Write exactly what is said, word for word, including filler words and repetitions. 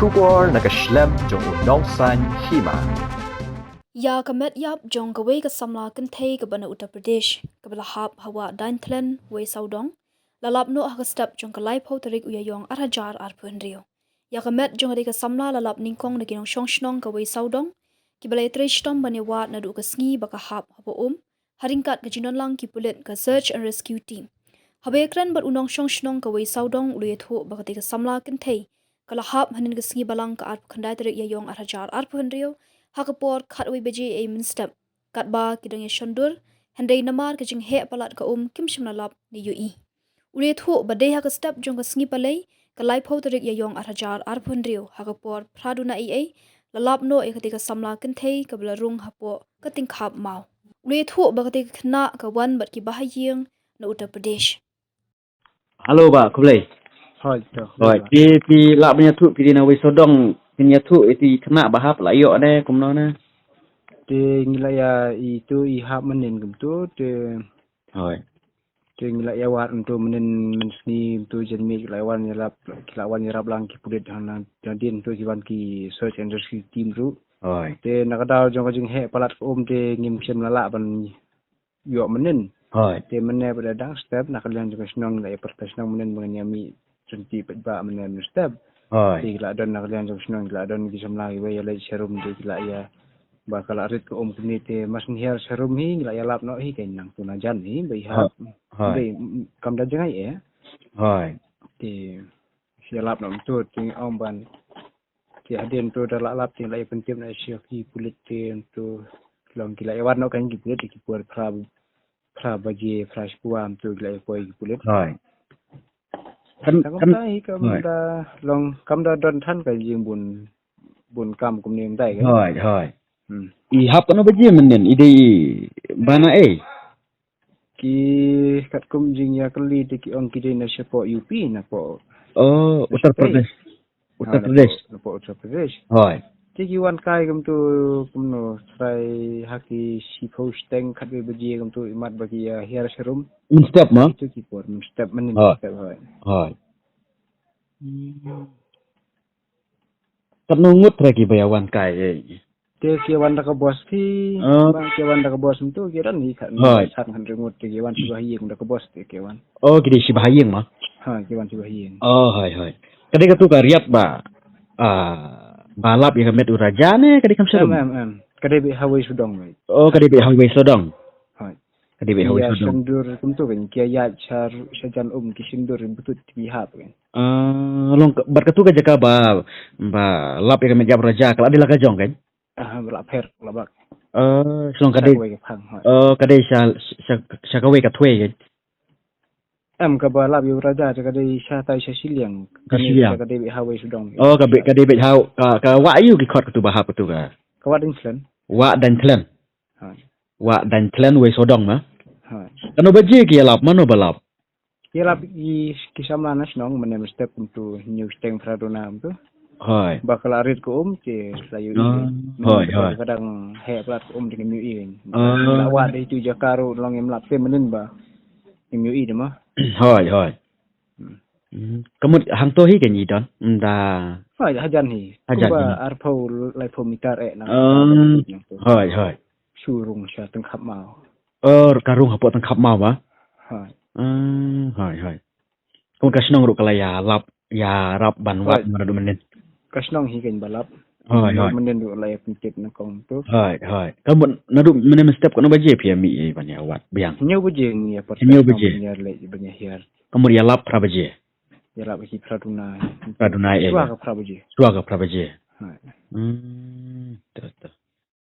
Khubor na ka shlem jong u Nongsaiñ Hima. Ïa ka met ïap jong kawei ka samla kynthei kaba na Uttar Pradesh, kaba la hap ha wah Dainthlen, Wei Sawdong, la lap noh ha ka step jong ka laiphew tarik u Ïaïong ar hajar arphew hynriew. Ïa ka met jong ka dei ka samla la lap nyngkong na ki nongshong shnong ka Wei Sawdong, kiba la ïatrei shitom ban ïawad naduh ka sngi ba ka hap haba um, ha ryngkat ka jingdon lang ki pulit ka Search and Rescue Team. Haba ïakren bad u nongshong shnong ka Wei Sawdong, u la ïathuh ba katei ka samla kynthei ka la hap hynnin ka sngi Balang ka arphew khyndai tarik Ïaïong ar hajar arphew hynriew, ha ka por khatwei baje ei mynstep, katba ki dang ïashon dur, hynrei namar ka jingheh palat ka um kim shym la lap ne ïohi. U la ïathuh ba dei ha ka step jong ka sngi Palei, ka laiphew tarik Ïaïong ar hajar arphew hynriew, ha ka por phra duna eiei, la lap noh ïa katei ka samla kynthei kaba la rung hapoh ka tyngkhap maw. U la ïathuh ba katei ka khynnah ka wan bad ki bahaïing na Uttar Pradesh. Hello, Bah, khublei. Hoi, to, hoi, khublei, Bah. Phi, phi lah ban ïathuh, phi dei na Wei Sawdong, phin ïathuh ïa i khynnah ba hap la ïoh ne kumno ne? Te ngi la ïa, i to i hap mynnin kumto, te. Hoi. Te ngi la ïawad kumto mynnin, mynsngi kumto janmiet ki la ïawan ïarap, ki la wan ïarap lang ki pulit, hana, hadien to ki wan ki search and rescue team ruh. Hoi. Te na ka daw jong ka jingheh palat ka um te ngim shym la lah ban ïoh mynnin. Hoi. Te mynne pat da dang step na ka liang jong ka shnong, la ïa pyrta shnong mynnin ba ngan ïa mih jong ki pat ba mynne mynstep. Hoi. Te ki la don na ka liang jong ka shnong, ki la don ki samla kiba ïa leit sharum, te ki la ïa, ba ka la rit ka um kumne te mas ngi hiar sharum hi, ngi la ïa lap noh hi, ka nang tu na jan hi ba i hap. Hoi. Hoi. Ba i, mm, kam da jngai eh. Hoi. Te ïa lap noh tu te ong ban Te hadien to da la lap te la ïa pyntip na sha ki pulit te to long ki la ïa wad noh kan ki pulit ki por phra, phra baje, phra shiphew to ki la ïa poi ki pulit. Hoi. Kan, kan, kan, hi kam, hoi, da long kam da don than ka jingbun, bun kam kumne ym dei ka. Hoi, hoi. Hmm. I hap kano baje mynnin, i dei bana ei? Ki katkum jingïakylli te ki ong ki dei na shapoh U P, napoh, oh, Uttar Pradesh. Uttar Pradesh. Ha, napoh, napoh Uttar Pradesh. Hoi. Te ki wan kai kumto, kumno, trai ha ki shiphew shiteng khatwei baje kumto, imat ba ki ïa hiar sharum. Mynstep ma? Ito ki por mynstep, mynstep, hoi. Hoi. Katno ngut trai kiba ïa wan kai eh? Te ki wan da ka bos ki, ah, ba ki wan da ka bos mynto ki ran hi khat, hoi, san khan ri ngut te ki wan shi bahaïing da ka bos te ki wan. Oh, ki dei shi bahaïing ma? Ha, ki wan shi bahaïing. Oh, hoi, hoi. Ka dei katu ka riat ba, ah, ba lap ïa ka met u Raja ne, ka dei kam sharum? Em, em, em. Ka dei beit ha Wei Sawdong beit. Oh, ka dei beit ha Wei Sawdong. Hoi. Ka dei beit ha Wei Sawdong. Ki ïa shon dur kumto kan, ki ïa ïaid sha, sha jan um ki shon dur butut ki hap kan. Ah, long ka, bad katu ka jaka ba, ba lap ïa ka met ïap u Raja, ka la dei la ka jong kan? Ah, ba la pher, la bak. Ah, shlong ka dei. Sha kawei ka phang, hoi. Oh, ka dei sha, sha, sha kawei ka thwei kan? Em, kaba lap ïa u Raja te ka dei shatai sha shiliang. Sha shiliang. Kane ka dei beit ha Wei Sawdong. Oh, ka beit, ka dei beit ha, ka, ka wah aïu ki khot katu ba hap katu ka? Ka wah Dainthlen. Wah Dainthlen. Hoi. Wah Dainthlen Wei Sawdong ma? Hoi. Kano baje ki ïa lap, mano ba lap? Ki ïa lap ki, ki samla na shnong, mynne mynstep kumto, hynñiew shiteng phra duna kumto. Hoi. Ba ka la rit ka um, te la ïohi. Ah, hoi, hoi. Ka dang heh palat ka um te ngim ïohi. Ah. La wad ïa itu jaka ruh long ngim lap te mynnin ba ngim ïohi te ma. Hoi, hoi. Hmm. Hmm. Ka mut hangto hi kan i don, ynda. Hoi, hajan hi. Hajan hi. Kumba arphew, laiphew meter eh na. Ah. Hoi, hoi. Shu rung sha tyngkhap maw. Oh, ka rung hapoh tyngkhap maw ba? Hoi. Hmm, hoi, hoi. Ka mut ka shnong ruh ka la ïa lap, ïarap ban wad, hoi, naduh mynnin. Ka shnong hi kan ba lap. Hoi, hoi. Mynnin ruh la ïa pyntip na kong to. Hoi, hoi. Ka mut naduh mynnin mynstep katno baje phi ïa mih ban ïa wad biang? Hynñiew baje ngi ïa pyrshah. Hynñiew baje. Ban ïa leit ban ïa hiar. Ka mut ïa lap phra baje. Ïa lap ki phra duna. Phra duna eh. Shuwa ka phra baje. Shuwa ka phra baje. Hoi. Hmm.